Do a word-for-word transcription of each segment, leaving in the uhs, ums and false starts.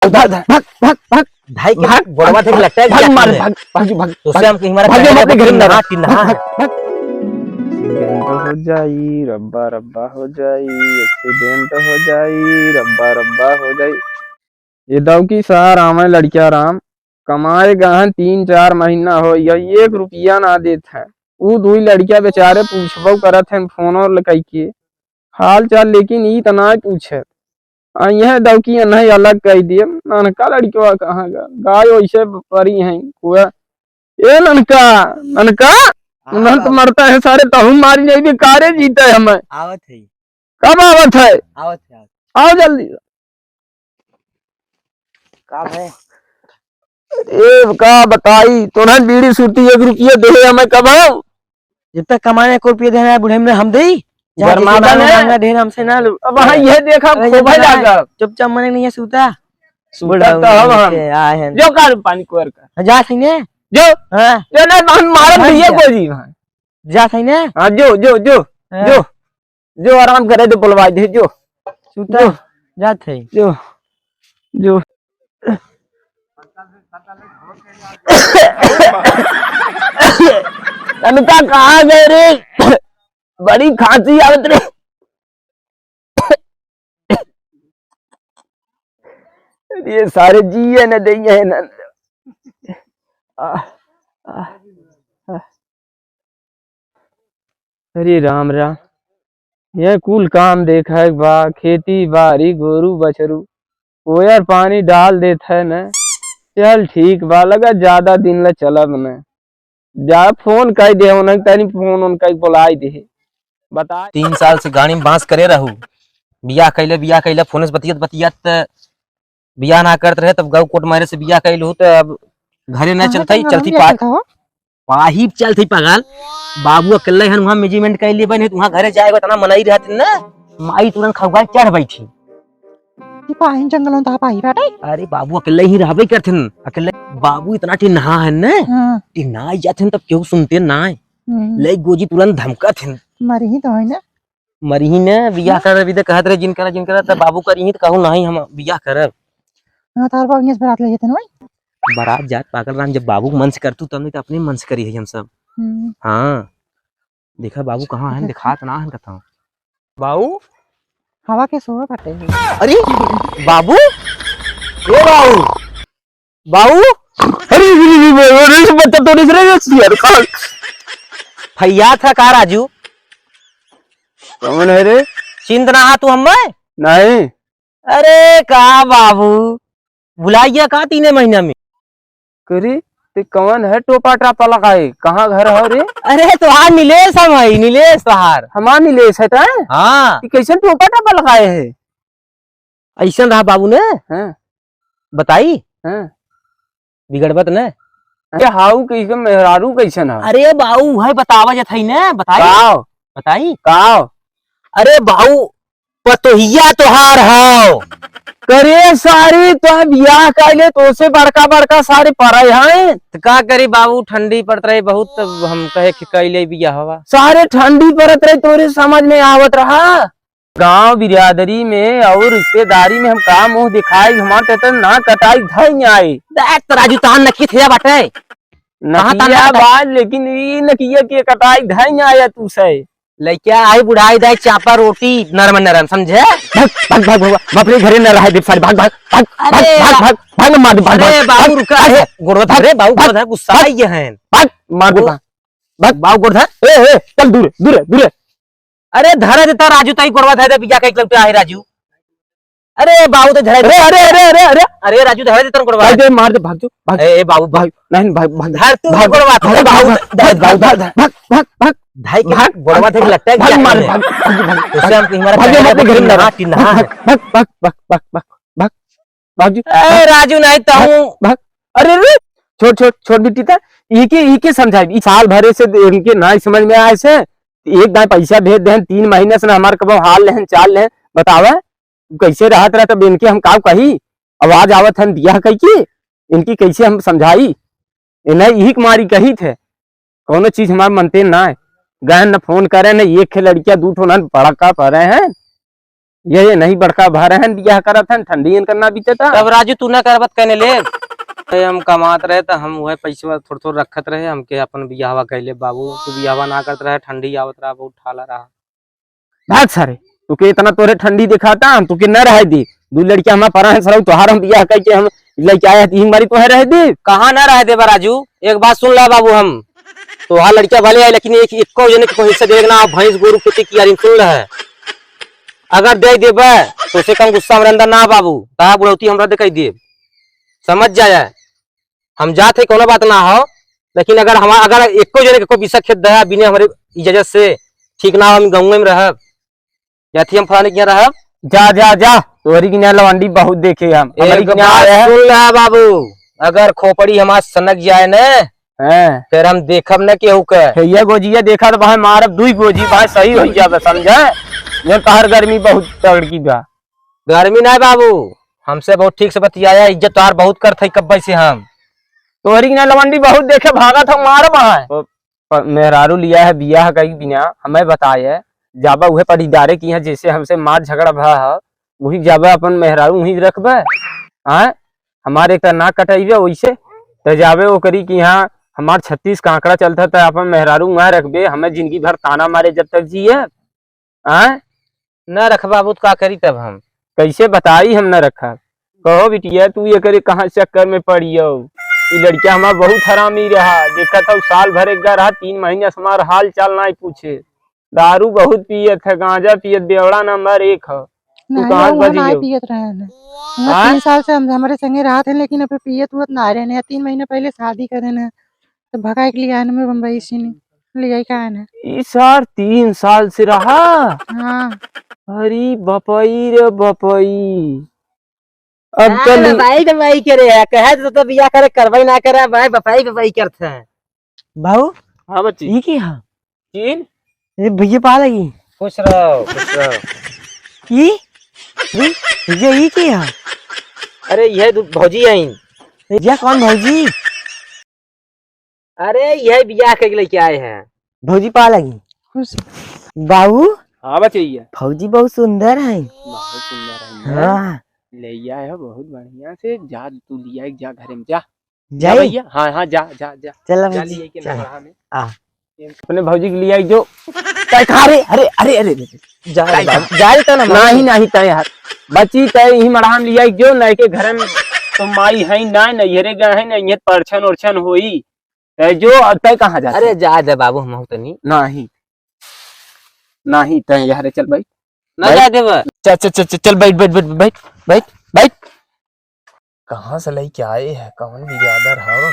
भाग, भाग, भाग, भाग। भाई के भाग, गोड़वा भाग, धर के लटक भाग, गया मार, तूने। भाग, भाग, भाग, तो भाग, से हम कहीं हमारा भाग, भाग, भाग, भाग, भाग, भाग। भाग, भाग। Accident हो जाई, रब्बा, रब्बा हो जाई, accident हो जाई, रब्बा, रब्बा हो जाई। ये दौकी सार आवे लड़किया राम, कमाए गहन तीन चार महीना हो, यही एक रुपया ना देत है। ऊ दुई लड़किया बेचारे पूछबो करत हैं फोन और कई के हाल चाल, लेकिन ई त ना पूछे। आ यह दौकी नहीं अलग कह दिए, ननका लड़कवा कहाँ गा? गाय वैसे परी हैं कुआ। ए ननका, ननका, हाँ उन्हन तो बाबू। मरता है सारे, तहु मारी नहीं भी कारे जीता है हमें। आवत है। कब आवत है? आवत है, आवत। आओ जल्दी। का है? ए, का बताई, तोहन बीड़ी सूती एक रुपया दे हमें कब आओ? जब तक कमाने को रुपया देना है, बुढ़े में हम देई। जहाँ गरमा देखे बा ना। ना, ढेर हमसे ना लो। अब वहाँ ये देखा, अरे, खोबे जब ना, लागा। चुपचाप मने नहीं है, सूता। सूता बुढ़ा तो हम, उनके हम। आए हैं। जो का पानी कुआर का। हाँ, जा सही ने। जो। हाँ। जो ना, हम मारब हाँ, भैया जा। को जी वहाँ। जा सही ने। हाँ, जो, जो, जो, हाँ। जो। जो आराम करे, जो बुलवाई दे, जो। सूता। जो। जात है। जो। जो। अनिता कहाँ गए रे? बड़ी खांसी आवत रे। ये सारे जिए न दे, ये न। आ, आ, आ। अरे राम राम, ये कुल काम देखे के बा, खेती बाड़ी, गोरू बछरू, ओयर पानी डाल देत है न। चल ठीक बा, लगा ज्यादा दिन ले चलब न। जा फोन कर दे, उन्हें तनी फोन उन कर बुलाई दे। बता। तीन साल से गाड़ी में बांस करे रहू, बियाह कैले, बियाह कैले, फोन से बतियत बतियत बियाह ना करत रहे, तब गौ कोर्ट मैरिज से बियाह कैलू, तो अब घरे ना हाँ, चलत तो ही, हम चलती बियाह पा-, करत हो। पाहिब चलत ही पागल। बाबू अकेले हन, वहाँ मेजरमेंट कर लिए बने, वहाँ घरे जाए, इतना मनई रहत ना, माई तुरंत खौगा चढ़ बैठी। ई पाहिन जंगल में तो पाही बाटे। अरे बाबू अकेले ही रहबे करथिन, अकेले। बाबू इतना टिन्हा है ना, हाँ। टिन्हा जात हन तब केहू सुनते ना है। हम्म। ले गोजी तुरंत धमकत हन। मरी ही तो है ना। मरिही ने, बियाह कर, अभी तो कहत रहे, "जिन करा, जिन करा," त बाबू करिही त कहू, "नहीं, हम बियाह करब।" हाँ, तार बाबू इहाँ से बारात ले जाते ना भाई। बारात जात पागल राम, जब बाबू के मन से करतू, तब नहीं तो अपने मन से करी है हम सब। हम्म। हाँ, देखा बाबू कहाँ है, अच्छा। दिखात ना है कथा। बाबू? हवा के सोए बाटे। अरे, बाबू? ए बाबू? बाऊ? अरे, अरे, अरे, अरे, बच्चा तो नहीं रहे, यार, कहाँ? भैया था का राजू? कौन है रे? चिंत ना हा तू हमें? नहीं। अरे, का बाबू, भुलाइया का तीने महीना में? करी, ते कौन है टोपा टापा लगाए? कहाँ घर हो रे? अरे, तोहार नीलेश हम है, नीलेश तोहार। हमार नीलेश है तैं? हाँ। ते कैसन टोपा टापा लगाए है? ऐसन रहा बाबू ने। हाँ। बताई? हाँ। बिगड़बत ने। अरे हाउ कैसन, मेहरारू कैसन है? अरे बाऊ है, बतावा जत है ने, बताई? काव? बताई? काव? अरे बाऊ, पतोहिया तोहार हाव। करे सारी तो बियाह कैले तो से बड़का बड़का सारे परे हैं। त का करी बाबू, ठंडी पड़त रहे बहुत, तब हम कहे कि कैले बियाह हवा। सारे ठंडी पड़त रहे तोरे समझ में आवत रहा। गांव बिरादरी में और रिश्तेदारी में हम का मुंह दिखाई, हमार ते तो ना कटाई धई आए। देख तो राजू, तहां नकिया थेया बाटे। कहाँ तहां नकिया ना कटाई? बात, लेकिन ई नकिया के कटाई धई आया तू से। लइका आई बुढ़ाई दाई चापा रोटी नरम नरम, समझे? भाग, भाग, भाग, भाग, बाप रे, घरे न रहे दीप सारी, भाग, भाग, भाग, अरे भाग, भाग, भाग, भाग, मार दे, भाग, अरे भाग, बाबू भाग, रुका, भाग, अरे गोड़वा धर, रे बाबू, भाग, गोड़वा धर, गुस्सा भाग, आई है। भाग, मार दे, भाग, भाग, भाग, गोड़ धर। ए, ए, चल दूर, दूर, दूर। अरे धरे देता राजू, ताई गोड़वा धरे दे, बिया कई किलोमीटर आहे राजू। अरे बाबू तो धरे अरे, दे। अरे, अरे, अरे, अरे। अरे राजू धरे देता गोड़वा। भाग दे, मार दे, भाग जो, भाग। ए, ए बाबू भाग। भाग, नहीं, भाग, भाग। धर तू भाग, गोड़वा, भाग, अरे बाबू, भाग, धर, भाग, भाग, धर, धर। भाग, भाग, भाग। भाई के भाग, गोड़वा भाग, धर लटक भाग, गया मार, है। भाग, भाग, भाग, उससे हम तुम्हारा भाग, भाग, भाग, भाग, भाग, भाग, भाग, भाग, भाग, भाग, भाग। भाग जो, ए, भाग, राजू नहीं तो भाग, हूँ। भाग। अरे रे, छोड़, छोड़, छोड़ बिट्टी ता। इके, इके समझाई। ई साल भरे से इनके ना समझ में आए से। एक दाई पैसा भेज देहन, तीन महीना से ना हमार कबो हाल लेहन, चाल लेहन। बतावे, कैसे रहत रह तब इनके हम काव कही? आवाज आवत हन बियाह कई की, इनकी कैसे हम समझाई? इन्हें इही के मारी कही थे, कौनो चीज हमार मनते ना है। गहन न फोन करे, न एक खे लड़किया, दू ठो न बड़का परे हैं। ये, ये नहीं बड़का भा रहन, बियाह करत हन, ठंडी इनकर ना बीते ता। तब राजू तू ना करबत कहने ले। अरे हम कमात रहे त हम वह पैसवा थोड़ थोड़ रखत रहे, हमके अपन बियाहवा कैले बाबू, तू बियाहवा ना करत रहे, ठंडी आवत रहा, बहुत ठाला रहा। भाग सारे, तू के इतना तोरे ठंडी दिखाता, हम तू के न रह दी। दू लड़कियां हमार परा हैं सरऊ, तोहार हम बियाह कइके हम लइके आया, तीन बारी तोहे रह दी। कहाँ ना रह देबा राजू, एक बात सुन ला बाबू, हम तोहार लड़कियां भले है, लेकिन एक, एको जने के कोई हिस्सा देख ना, भैंस गोरू खेती कियारी, सुन ले। अगर दे देबे, तो से कम गुस्सा हमरे अंदर ना बाबू, कहा बुढ़ौती हमरा दे कह देब, समझ जाए। हम जात है, कोनो बात ना हो, लेकिन अगर हमार, अगर एको जने के कोई बीसा खेत दया बिना हमरे इजाजत से, ठीक ना हो, हम गाँव में रहब, जाथी हम फलाने के यहाँ रहब। जा, जा, जा, तोहरी की ना लवंडी बहुत देखे हम। हमरी एक की ना बात आया है। सुन ले बाबू, अगर खोपड़ी हमार सनक जाए न, हैं। फिर हम देखब न केहू के। हे, ये गोजिया देखा तो भाई मारब, दुई गोजी भाई सही हो जाबे, समझे? ये तहर गर्मी बहुत तगड़की बा। गर्मी ना बाबू, हमसे बहुत ठीक से बतियाया, इज्जत तोहार बहुत करत है कब्बे से हम। तोहरी की ना लवंडी बहुत देखे भागत हो, मारब भाई। ओ, प-, मेहरारू लिया है, बियाह कई बिना हमें बताए, जाबा उहे पटीदारे की है, जैसे हमसे मार झगड़ा भा है, वही जाबा अपन मेहरारू वहीं रखबे। हाँ, हमारे एक नाक कटइबे वैसे, त जाबे ओकरी की यहाँ हमार छत्तीस कांकड़ा चलता, त अपन मेहरारू वहाँ रखबे, हमें जिंदगी भर ताना मारे जब तक जिए। हाँ? न रख बाबू, तो का करी तब हम? कैसे बताई हम न रखब? कहो बिटिया, तू ये करे कहाँ चक्कर में पड़ियो? ई लड़किया हमार बहुत हरामी रहा, देखत हौ साल भर एक रहा, तीन महीना से हमार हाल चाल नाई पूछे। दारू बहुत पियत है, गांजा पियत, बेवड़ा नंबर एक है। तू नहीं, कहाँ वो बजी नहीं हो? पियत रहे हैं। वो हाँ? तीन साल से हम, हमारे संगे रहत हैं, लेकिन अबे पियत उयत ना रहे हैं। तीन महीना पहले शादी कर देना, तो भगाए के लिए आने में बम्बई से नहीं, ले जाए का आने। ई सार तीन साल से रहा? हाँ। अरे बपई रे बपई। अब हाँ, चल बपई, बपई करे है, कहे तो, तो बियाह करे, करवाई ना करे, भाई, बपई, बपई करत है। बाबू, हाँ बच्ची। ई की हा? चीन? ए भैया पा लगी। खुश रहो, खुश रहो। ई? ई? भैया ई की हा? अरे यह दु-, भौजी आइन। भैया कौन भौजी? अरे यह बियाह के लेके आए हैं। भौजी पा लगी। खुश। बाबू। हाँ बच्ची। भौजी बहुत सुंदर है। बहुत सुंदर है। हाँ। ले आए हो बहुत बढ़िया से, जा तू लिया जा घरे में जा। जा जाई? भैया, हाँ, हाँ, जा, जा, जा। चला जा, भौजी, लिया के चला। नौकरा में। आ। अपने भौजी के लिया जो। तय कहाँ रे? अरे, अरे, अरे, अरे। जा रे तय बाबू, कहाँ? जा रे तय ना, नहीं, नहीं, तय यार। बच्ची तय यही मड़हा में लिया जो, नहीं के घर में तो माई है ना, नैहरे गए हैं ना, ये परछन ओरछन होई। तय जो, अब तय कहाँ जाते? अरे, जा दे बाबू, हम तनी। नहीं। नहीं, तय यार, चल भाई। ना भाई। जा देबा। चल, चल, चल, चल, चल, बैठ, बैठ, बैठ, बैठ, बैठ, बैठ। कहाँ से लेके आए हैं, कौन बिरादर है?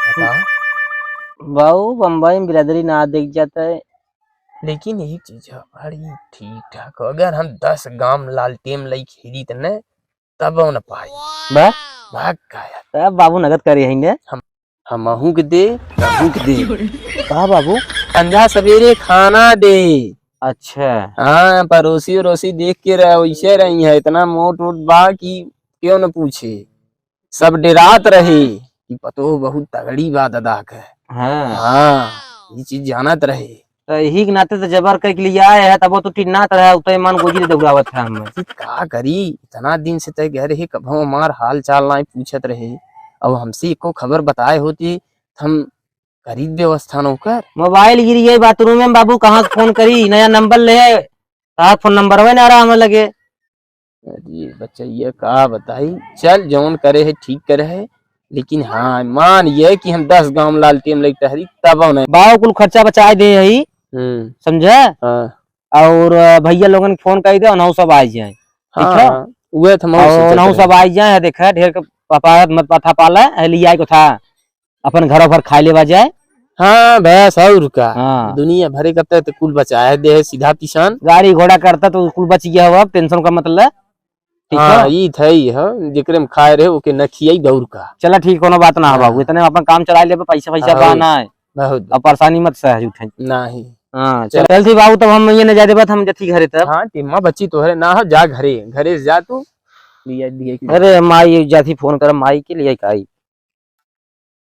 बता। बाऊ, बम्बई में बिरादरी ना देख जाता है। लेकिन एक चीज है, बड़ी ठीक ठाक हो। अगर हम दस गांव लालटेन लेके खेली त न, तब न पाई। बा? भाग गया। तब बाबू नगद करे है ने। हम हमहू के दे, तहू के दे। का बाबू? संझा सवेरे खाना दे। अच्छा। हाँ, पड़ोसी उड़ोसी देख के रह, वैसे रही है, इतना मोट वोट बा कि क्यों न पूछे। सब डेरात रहे कि पतोह बहुत तगड़ी बा दादा के। हाँ। हाँ, ये चीज जानत रहे। त यही के नाते त जबर कइके लियाए है, तब तू टिन्नात रहे, उतई मन गोजी ले दौड़ावत है हमें। कि का करी, इतना दिन से तय घर है, कभो हमार हाल चाल नाई पूछत रहे। अब हमसे एको खबर बताए होती, त हम करी व्यवस्था न ओकर। मोबाइल गिरी है बाथरूम में, बाबू कहाँ से फोन करी, नया नंबर ले, कहाँ फोन नंबर वही ना रहा हमें लगे। अरे बच्चा, ये का बताई, चल जौन करे है ठीक करे है, लेकिन हाँ मान ये कि हम दस गांव लालटेन लेके टहरी तब नहीं। बाऊ कुल खर्चा बचाए दे है, हम्म। समझे? हाँ। और, अ, भैया लोगन के फोन कर दे, उन्हों सब आ जाए, ठीक हाँ, है? हाँ, उहे तो हम और उन्हों सब आ जाए, देखा ढेर के पापा मत पाथा पाला है, लिया को था अपन घरों पर खाए लेवा जाए। हाँ भैंस और का। हाँ। दुनिया भरे करता है तो कुल बचाए दे है सीधा पिसान। गाड़ी घोड़ा करता तो कुल बच गया हो, अब टेंशन का मतलब। ठीक हाँ, है? ई थई है, जेकरे में खाए रहे ओके न खियाई दौड़ का। चला ठीक, कोनो बात ना हो हाँ। बाबू, इतने में अपन काम चला लेबे, पैसा वैसा हाँ, बहाना है। बहुत। अब परेशानी मत सह उठे। नहीं। हाँ, चल। चल थी बाबू, तब हम ये न जाए देबा, हम जथी घरे तब। हाँ, तिम्मा बच्ची तोहरे ना हो, जा घरे, घरे से जा तू। लिया, लिया के अरे माई जाथी फोन कर, माई के लिए आई।